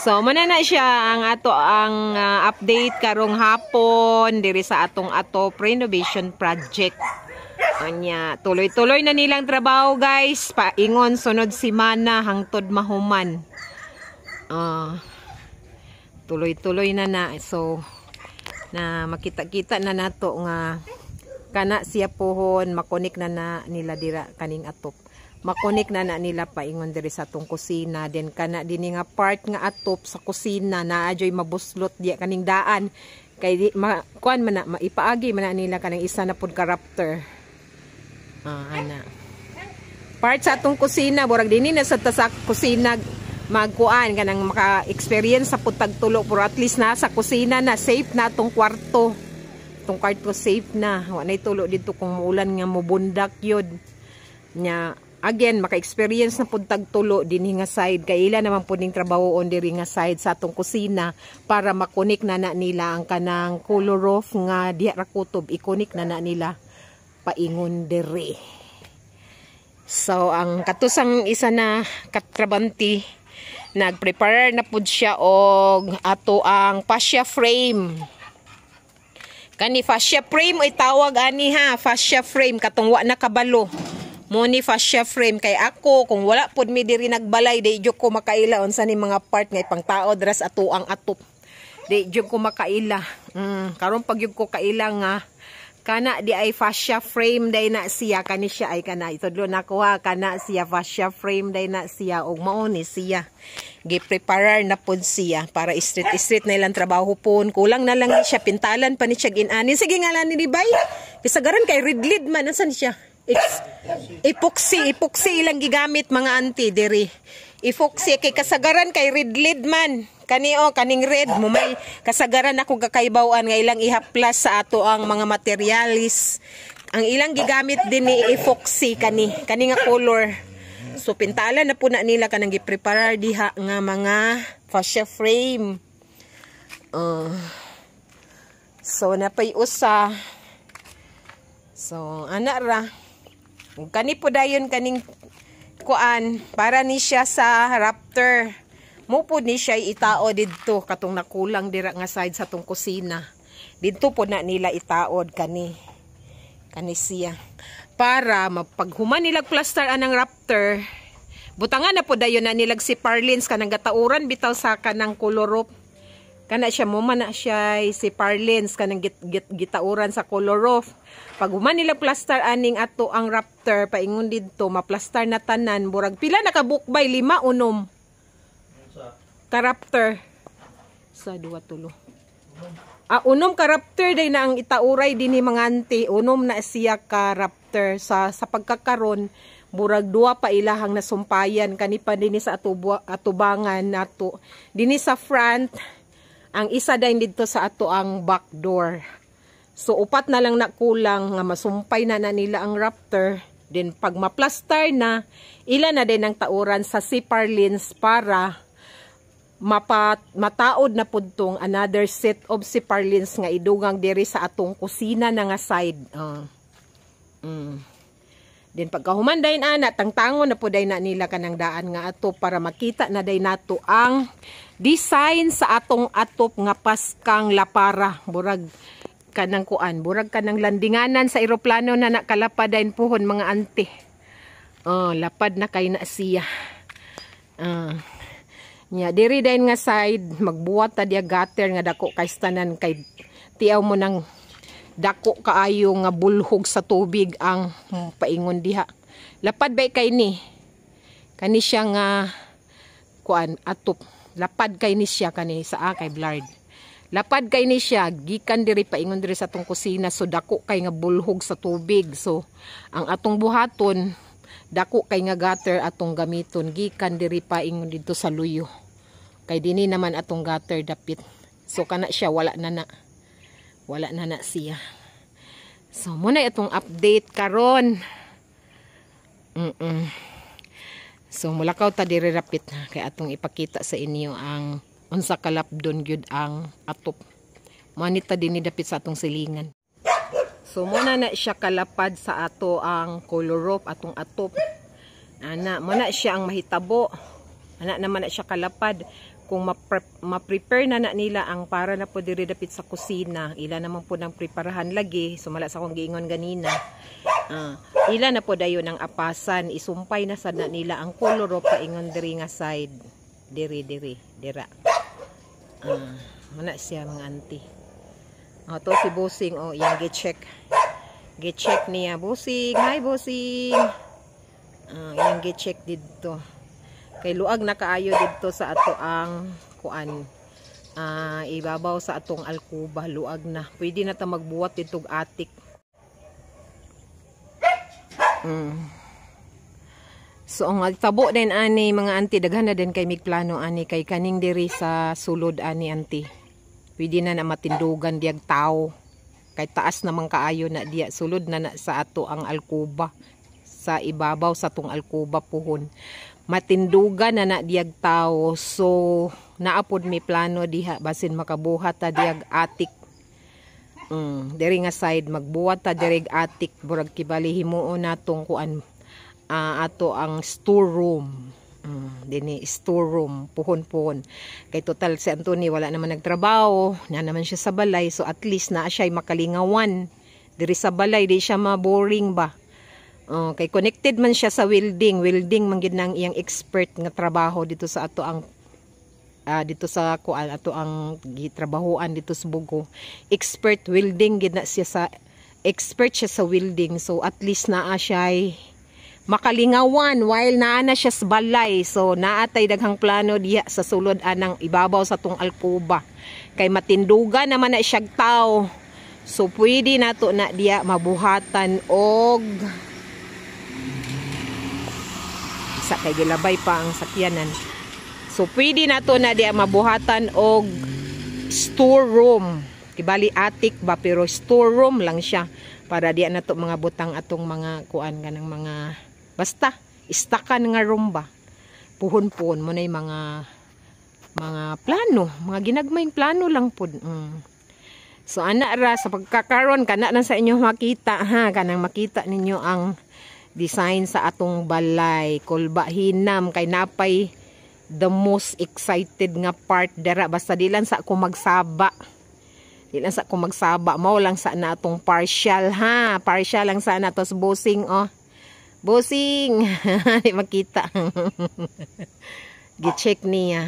So muna na siya ang ato ang update karong hapon diri sa atong atop renovation project. Anya, tuloy-tuloy na nilang trabaho, guys. Paingon sunod semana hangtod mahuman. Tuloy-tuloy na na. So na makita-kita na nato nga kana siya pohon makonik na na nila dira kaning atop. Makonik na na nila paingon diri sa atong kusina. Then kana dinhi nga part nga atop sa kusina, naa joy mabuslot diya kaning daan kay di, ma, kuan man na, maipaagi man na nila kanang isa na pud ka rafter. Ana part sa atong kusina, burag dinhi na sa ta sa kusina magkuan, kanang maka-experience sa pud tag tulo, pero at least nasa kusina na, safe na atong kwarto. Atong kwarto safe na, wa nay tulo dito kung muulan nga mubundak yun nya. Again, maka-experience na pud tag tulo dinhi nga side kay ila naman pud ning trabahoon diri nga side sa atong kusina para makonik na na nila ang kanang color roof nga diha ra kutob, ikonik na na nila paingon diri. So ang katusang isa na katrabanti, nagprepare na pud siya og ato ang fascia frame. Kani fascia frame ay tawag ani ha, fascia frame, katong wa na kabalo. Mo ni fascia frame. Kay ako, kung wala pud mi diri nagbalay, di jud ko makaila unsa ni mga part nga ipangtaod ras ato ang atop. Di jud ko makaila. Karon pag jud ko kaila nga kana di ay fascia frame day na siya. Kani siya ay kana, itudlo na ko ha, kana siya, fascia frame day na siya, og mao ni siya, gi-prepare na pud siya para street street na ilang trabaho pon. Kulang na lang ni siya pintalan pa ni siya ginani. Sige nga lang ni bay, bisagaran kay red lead man. Unsa ni siya? Epoxy, epoxy ilang gigamit, mga auntie, diri. Epoxy kay kasagaran kay red lead man. Kani o kaning red mo may kasagaran ako kakaybaw-an nga ilang ihaplas sa ato ang mga materialis. Ang ilang gigamit din ni epoxy, kani kani nga color. So pintalan na po na nila kanang gi-prepare diha nga mga fascia frame. So napay usa. So ana ra. Ug kani po dayon kaning kuan para ni siya sa rafter. Mo po ni siya itao didto katong nakulang dira nga side sa tong kusina. Didto po na nila itaod kani. Kani siya. Para mapaghuman nila plaster anang rafter, butangan na po dayon na nilag si parlins kanang gatauran bitaw sa kanang kolorop. Kana siya mo man na siya si parlins kanang gitauran sa color off. Pag human nila plaster aning ato ang rafter paingon didto, maplastar na tanan, burag pila na ka bukbay, lima, unom ka rafter sa duwa, tulo. Unom ka rafter day na ang itauray dinhi, mga auntie. Unom na siya ka rafter sa pagkakaron, burag duwa pa ilahang nasumpayan, kani pa dinhi sa atubangan nato. Dinhi sa front, ang isa din didto sa ato ang back door. So upat na lang na kulang nga masumpay na na nila ang rafter. Then pag maplastar na, ila na din ang tauran sa siparlins para mataod na pud tong another set of siparlins nga idugang diri sa atong kusina na nga side. Then pagkahuman dayon ana, tangtangon na po dayon na nila kanang daan nga ato para makita na day nato ang design sa atong atop nga paskang lapara. Burag kanang kuan, burag kanang landinganan sa eroplano na nakalapad dayon puhon, mga auntie. Oh, lapad na kay na siya. Nya diri dayon nga side, magbuhat ta diya gutter nga dako kay tanan, kay tiaw mo nang dako kaayo nga bulhog sa tubig ang paingon diha. Lapad bay kay ni? Kani siya nga kuan atop. Lapad kay ni siya kani sa kay blurred. Lapad kay ni siya gikan diri paingon diri sa atong kusina, so dako kay nga bulhog sa tubig. So ang atong buhaton, dako kay nga gutter atong gamiton gikan diri paingon didto sa luyo. Kay dinhi naman atong gutter dapit. So kana siya, wala na na. Wala na na siya. So muna itong update karon. So mulakaw ta diri rapit kay atong ipakita sa inyo ang unsa kalapdon gyud ang atop. Manita dinhi dapit sa atong silingan. So muna na siya kalapad sa ato ang color rope atong atop. Ana, muna siya ang mahitabo. Ana naman na siya kalapad. Kung ma-prepare na na nila ang para na po diri dapit sa kusina, ila naman po ng preparahan lagi, sumala sa akong giingon ganina. Ila na po dayon ang apasan, isumpay na sad na nila ang koloro paingon diri nga side. Diri diri, dira. Mana siya, mga auntie. Oh, to si Bossing, oh, yang gi-check. Gi-check niya, Bossing. Hi, Bossing. Yang gi-check didto. Kay luag na kaayo didto sa ato ang kuan, ibabaw sa atong alkuba, luag na. Pwede na ta magbuhat didto og attic. So ang tabo din ani, mga auntie, daghan na din kay migplano ani kay kaning diri sa sulod ani, auntie. Pwede na na matindugan diyag tao. Kay taas naman kaayo na diya, sulod na na sa ato ang alkuba, sa ibabaw sa atong alkuba puhon. Matindugan na na diyag tao. So naapod may plano diha, basin makabuhat ta diyag attic. Diri nga side, magbuhat ta diri attic, burag kibali himuon natong kuan, ato ang storeroom. Dinhi storeroom puhon-puhon. Kay total si Anthony wala naman nagtrabaho, na naman siya sa balay, so at least na siya makalingawan diri sa balay, di siya ma-boring ba. Kay connected man siya sa welding, welding man gid nang iyang expert nga trabaho dito sa ato ang dito sa kuan, ato ang gitrabahoan dito sa Bogo. Expert welding gid na siya, sa expert siya sa welding. So at least naa siya makalingawan while naa na siya sa balay. So naa tay daghang plano diha sa sulod anang ibabaw sa tong alkuba. Kay matindugan naman na siyag tao. So pwede nato na diya mabuhatan og isa kay gilabay pa ang sakyanan. So pwede nato na diya mabuhatan og storeroom. Kibali attic ba, pero storeroom lang siya para diya nato mga butang atong mga kuan, kanang mga basta istakan nga room ba. Puhon-puhon mo na mga plano, mga ginagmayng plano lang pud. So ana ra sa pagkakaron, kana na sa inyo makita ha, kanang makita ninyo ang design sa atong balay. Kulba hinam kay napay the most excited nga part dara, basta di lang sa ako magsaba. Di lang sa ako magsaba, mao lang sa na atong partial ha. Partial lang sana to sa Bossing, oh. Bossing, di makita. Gi-check niya.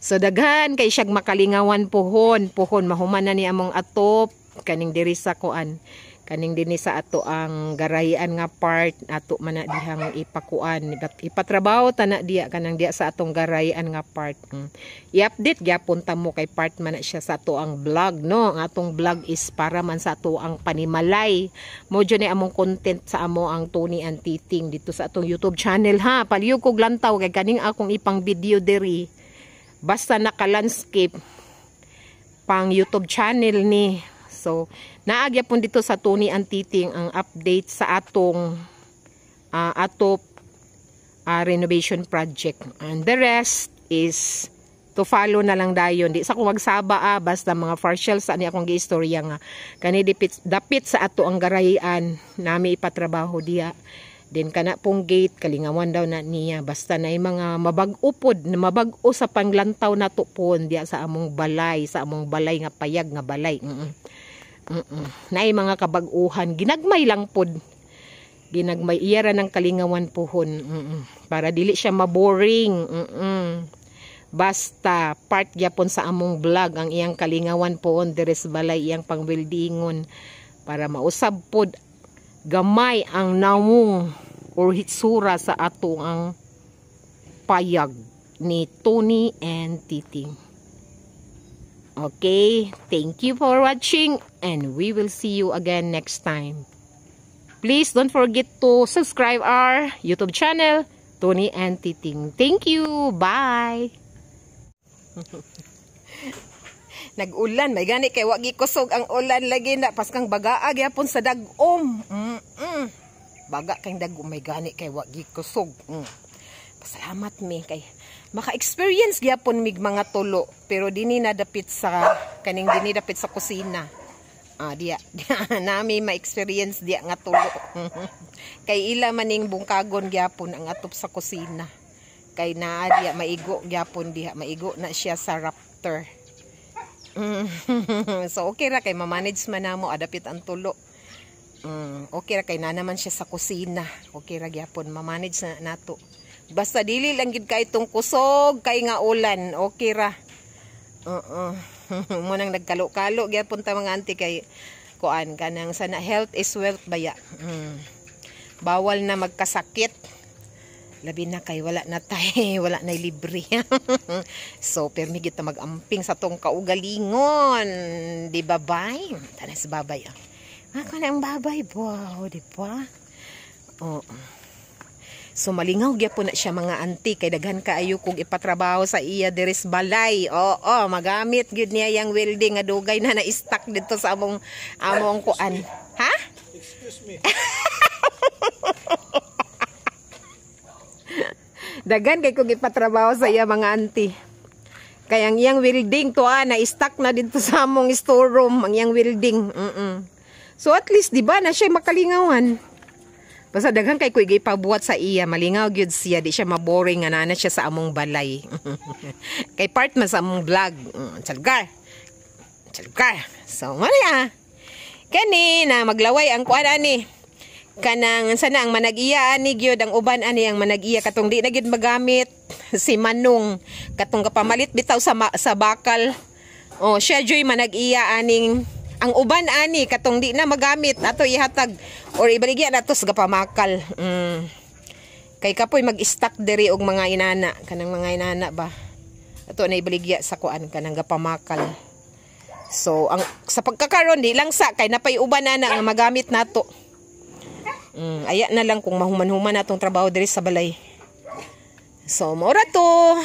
So daghan kay siyag makalingawan puhon, puhon mahuman na ni among atop kaning diri sa kuan, kaning dinhi sa ato ang garayan nga part, ato man na dihang ipakuan, ipatrabaho ta na diya kanang diya sa atong garayan nga part. I-update gyapon ta mo kay part man na siya sa ato ang vlog, no? Ang atong vlog is para man sa ato ang panimalay mo jud ni among content sa amo ang Tony and Titing dito sa atong YouTube channel ha. Palihog kog lantaw kay kaning akong ipang video diri, basta naka-landscape, pang YouTube channel ni. So, naa gyapon dito sa Tony and Titing ang update sa atong atop renovation project. And the rest is to follow na lang dayon. Di sa kung magsaba basta mga partial sa ni akong giistorya nga kani dipit, dapit sa ato ang garayan nami ipatrabaho diya. Then kana pong gate, kalingawan daw na niya, basta na mga mabag-o pod, na mabag-o sa panglantaw nato pon diya sa among balay nga payag nga balay. Naay mga kabag-uhan, ginagmay lang pod. Ginagmay, iya ra ng kalingawan puhon. Para dili siya maboring. Basta part gyapon sa among vlog ang iyang kalingawan pohon diri sa balay, iyang pangweldingon para mausab pod gamay ang nawong or hitsura sa ato ang payag ni Tony and Titing. Okay, thank you for watching and we will see you again next time. Please don't forget to subscribe our YouTube channel, Tony and Titing. Thank you. Bye. Nag-ulan, may gani kay wagi kusog ang ulan lagi na paskang bagaa gyapon sa dag-om. Baga kay dag-om, may gani kay wagi kusog. Pasalamat mi kay maka-experience gyapon mig mga tulo, pero dinhi na dapit sa kaning dinhi dapit sa kusina. Diya, diya nami ma-experience diya nga tulo. Kay ila maning bungkagon gyapon ang atop sa kusina. Kay naa diya, maigo gyapon diha, maigo na siya sa rafter. So okay ra kay ma-manage man namo, adapit ang tulo. Okay ra kay na naman siya sa kusina. Okay ra gyapon, ma-manage na nato. Basta dili lang gid kay itong kusog kay nga ulan, okay ra. Oo. Mo nang nagkalo-kalo gyapon ta, mga auntie, kay kuan kanang sana, health is wealth baya. Bawal na magkasakit. Labi na kay wala na tay, wala na libre. So, permi kita mag-amping sa tong kaugalingon. Di ba, bay? Tanas babay ah. Ako na ang babay. Wow, di ba? Oo. So malingaw gyapon na siya, mga auntie, kay daghan kaayo kog ipatrabaho sa iya diri sa balay. Oo, magamit gyud niya yang welding nga dugay na na-stuck dito sa among kuan. Ha? Excuse me. Daghan kay kog ipatrabaho sa iya, mga auntie. Kay ang iyang welding to ah, na-stuck na dito sa among storeroom ang iyang welding. So at least, di ba, na siya makalingawan. Basta daghan kay ko ipabuhat sa iya, malingaw gyud siya, di siya maboring nga naa na siya sa among balay. Kay part man sa among vlog. Salgar. Salgar. So mao ah. Kani na maglaway ang kuan ani. Kanang sana ang manag-iya ani gyud ang uban ani, ang manag-iya katong di na gyud magamit si Manong, katong kapamalit bitaw sa bakal. Oh, siya joy manag-iya aning ang uban ani, katong di na magamit ato ihatag or ibaligya nato sa gapamakal. Kay kapoy mag-stock diri og mga inana, kanang mga inana ba. Ato na ibaligya sa kuan, kanang gapamakal. So ang sa pagkakaron, di lang sa kay napay uban ana nga magamit nato. Aya na lang kung mahuman-human natong trabaho diri sa balay. So mao ra to.